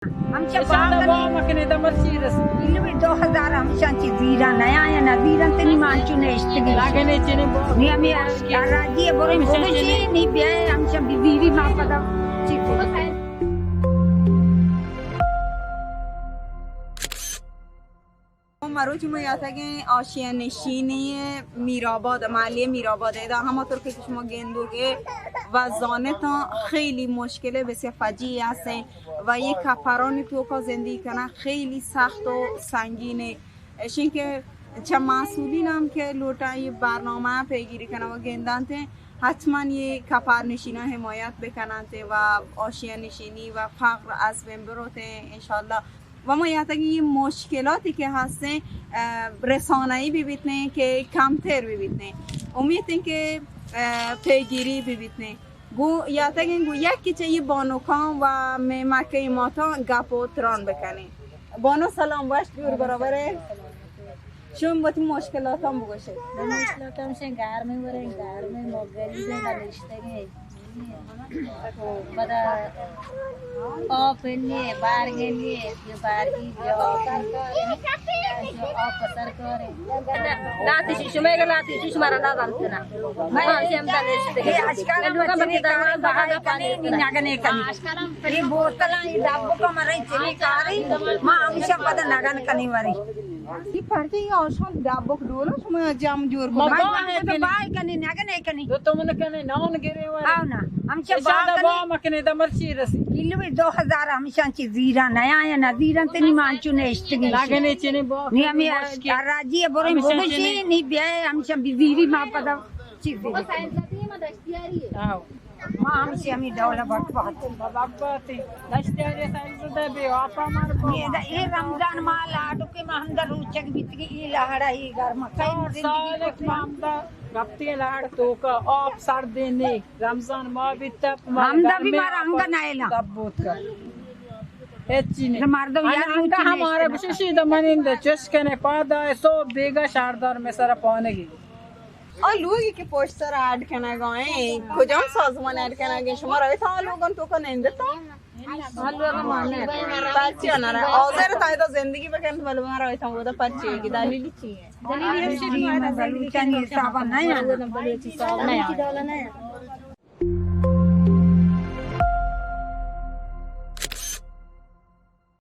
ہمچہ باگ کنیں، دمر چی رسی؟ علمی دو ہزار ہمشان چی زیرا نیا یا نزیرن تنی مانچو نشتگی۔ نی ہمیں راجی بریں بگشی، نی بیائے ہمشان بزیری ما پدا چی کو۔ مروچی ما یاتگیں آشیاں نشینی میرآباد، محلے میرآباد، ادا ہما طور کہ شما گندوگے و زانتاں خیلی مشکل، بسیار فجیع ہستیں و یہ کپرانی توکا زندگی کنن خیلی سخت و سنگینیں۔ اشیں کہ چہ مسئولین ہم کہ لوٹاں یہ برنامہ پیگیری کنن و گندنت، حتماً یہ کپر نشیناں حمایت بکننت و آشیاں نشینی و فقر از بین بروتیں انشاءاللہ۔ و ما یاتگیں یہ مشکلاتی کہ ہستیں، اه، رسانہ‌ای ببیتیں کہ کمتر ببیتیں۔ امید ایں کہ، اه، پیگیری ببیتیں۔ گو یاتگیں گو یکی چہ یہ بانوکاں و مئے مکہ ماتاں گپ و تران بکنیں۔ بانو سلام، وش جوڑ برابر ئے؟ شما وتی مشکلاتاں بگوشے۔ مشکلاتاں ہمشیں گرمیں وریں، گرمیں، ما غریبیں، نشتگیں۔ پدا آپ نیے، بارگ نیے، یہ بارگی، یہ آپ، یہ آپ سرکاریں۔ لاتی شی، شما اگر لاتی شی، شما را لا دانتنا۔ ما ہمشی ہم دانشتگیں۔ یہ اشکال ہم بچنے کا بہائی کنی، نگنے کنی۔ یہ بوتلاں، یہ ڈبو کا مرے چلی کاری، ما ہمشی پدا نگن کنی وری۔ یہ پرچے یہ آشان ڈبک ڈولا شما جام جوڑ کو۔ ما ما باہے تو کنی۔ باہے کنی، نگنے کنی۔ تو تو من کنے نان گرے وارے۔ آو نا، ہم چہ اشان باہ دا کنی۔ باہ مکنے دا مرچی رسی۔ کلوی دو ہزار ہمشان چی زیران، نیا یا نزیران تنی مانچو نشتگی۔ نگنے چنے باہ نی ہمیں مشکل۔ راجی بریں ہمشان بگوشی، چنے۔ نی بیائے ہمشان بزیری ما پدا چیزی۔ آو۔ ما ہمشی ہمیں ڈولا بکوات۔ بکواتی۔ دشتیاری سائز دے بے آپا مار کو۔ یہ دا، یہ رمضان ماہ لاڈو کے ما ہم دا روچک بیتگی، یہ لاڑا، یہ گرما۔ کئی چار زندگی سال کو ما ہم دا گپتی لاڑ توکا، آپ سردے نے۔ رمضان ماہ بیتا، ہم دا بھی مارا انگا نائلا۔ دب بوت کا۔ ہچی نے۔ مردم یار روچی ہمارا بششی دا منند چش کنے پادا، سو بیگا شاردار میں سر پانگی۔ آ لوگی کہ پشت سر اڈ کنگا ایں، کجام سازمان اڈ کنگا ایں؟ شما رویت آ لوگان توکا نندتا؟ آ لوگا ما نہ۔ پرچی نہ رہا؟ حاضر تا ادا زندگی بکن، بلے ما رویت آ، وہ دا پرچی کی دلیلی چی ہے؟ دلیلی ہمشی کہ ما بلوچانی حسابا نہ آں۔ بلوچی حساب نہ آں۔